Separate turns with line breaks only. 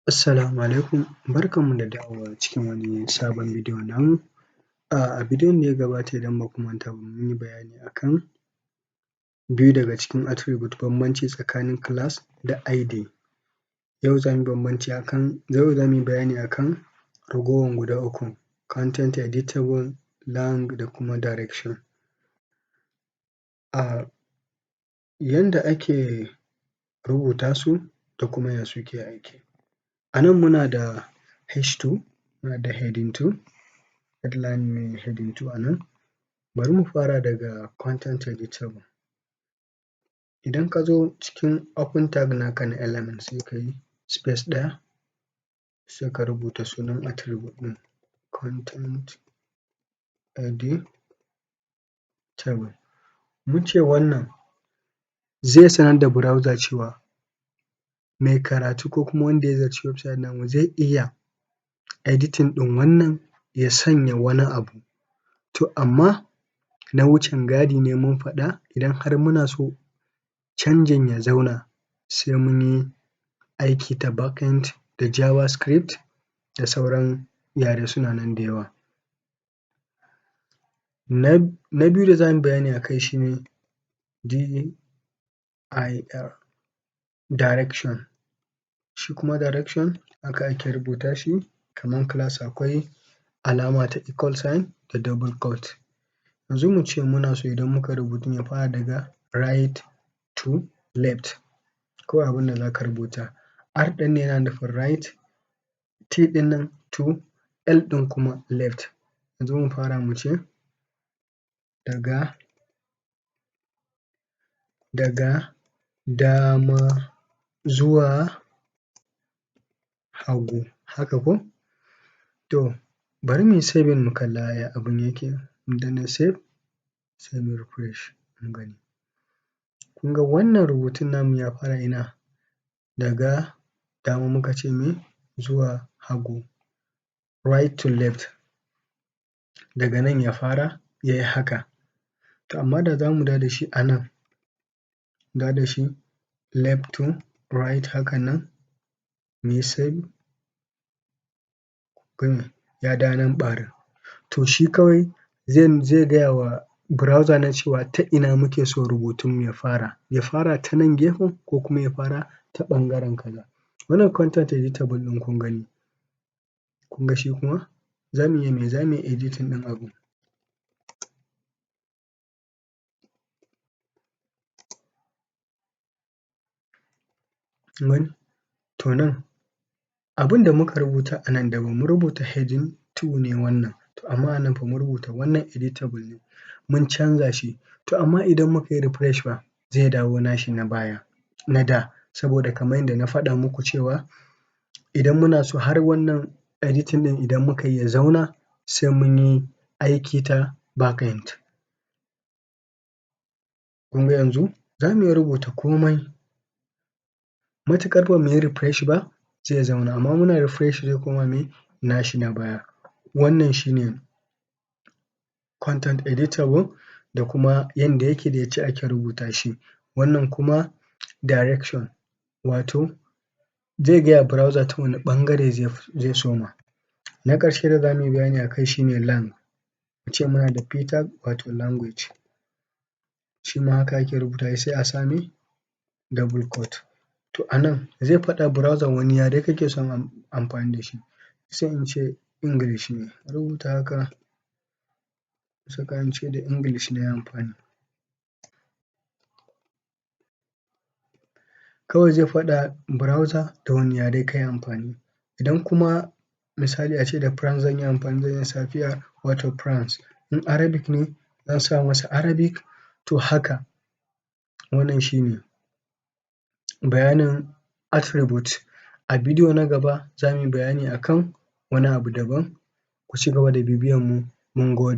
Assalamu alaikum, barkanmu da dawowa cikin wani sabon bidiyo namu. A bidiyon da ya gabata, idan baku manta ba, mun yi bayani akan biyu daga cikin attribute, bambanci tsakanin class da ID. Yau za mu yi bayani akan ragowan guda ukun: content editable, lang da kuma direction. Yanda ake rubuta su da kuma ya suke aiki. A nan muna da H2, muna da heading 2, headline mai heading 2 a nan. Bari mu fara daga content editable. Idan ka zo cikin open tag naka na element, sai ka yi space ɗaya, sai ka rubuta sunan attribute ɗin, content editable. Mun ce wannan zai sanar da browser cewa mai karatu ko kuma wanda ya ziyarci website namu zai iya editing ɗin wannan, ya sanya wani abu. To amma na wucin gadi ne, mun faɗa, idan har muna so canjin ya zauna, sai mun yi aiki ta backend da JavaScript da sauran yare, suna nan da yawa. Na biyu da za mu yi bayani a kai shi ne DIL, direction. Shi kuma direction haka ake rubuta shi kaman class, akwai alama ta equal sign da double quote. Yanzu mu ce muna so idan muka yi rubutun ya fara daga right to left. Kawai abin da za ka rubuta, R ɗin nan yana nufin right, T ɗin nan to, L ɗin kuma left. Yanzu mu fara, mu ce daga dama zuwa hagu, haka ko? To bari mu yi saving mu kalla ya abun yake. Mu danna save, sai mu yi refresh mu gani. Kun ga wannan rubutun namu ya fara ina? Daga dama muka ce me? Zuwa hagu, right to left. Daga nan ya fara ya yi haka. To amma da za mu dawo da shi a nan, dawo da shi left to right hakan nan, mu yi save, kun ya dawo nan ɓarin. To shi kawai zai gaya wa browser na cewa ta ina muke so rubutunmu ya fara, ya fara ta nan gefen ko kuma ya fara ta ɓangaren kaza. Wannan content editable ɗin, kun gani, kun ga shi kuma za mu iya me? Za mu iya editing ɗin abun. Kun gani? To nan abin da muka rubuta a nan daban, mun rubuta heading 2 ne wannan, to amma a nan fa mun rubuta wannan editable ne, mun canza shi. To amma idan muka yi refresh fa, zai dawo nashi na baya, na da, saboda kamar yadda na faɗa muku cewa idan muna so har wannan editing ɗin, idan muka yi, ya zauna, sai mun yi aiki ta backend. Kun ga yanzu za mu iya rubuta komai, matuƙar ba mu yi refresh ba zai zauna, amma muna refresh zai koma me? Nashi na baya. Wannan shi ne content editable da kuma yanda yake da yacce ake rubuta shi. Wannan kuma direction, wato zai gaya wa browser ta wane ɓangare zai soma. Na ƙarshe da za mu yi bayani a kai shi ne lang. Mu ce muna da p tag, wato language. Shi ma haka ake rubuta shi, sai a sa me? Double quote. To a nan zai faɗa browser wani yare kake son amfani da shi. Sai in ce English ne, rubuta haka, saka in ce da English na yi amfani. Kawai zai faɗa browser da wani yare ka yi amfani. Idan kuma misali a ce da French zan yi amfani, zan iya sa PR, wato French. In Arabic ne, zan sa masa Arabic. To haka, wannan shi ne bayanin attribute. A bidiyo na gaba za mu yi bayani akan wani abu daban. Ku ci gaba da bibiyan mu, mun gode.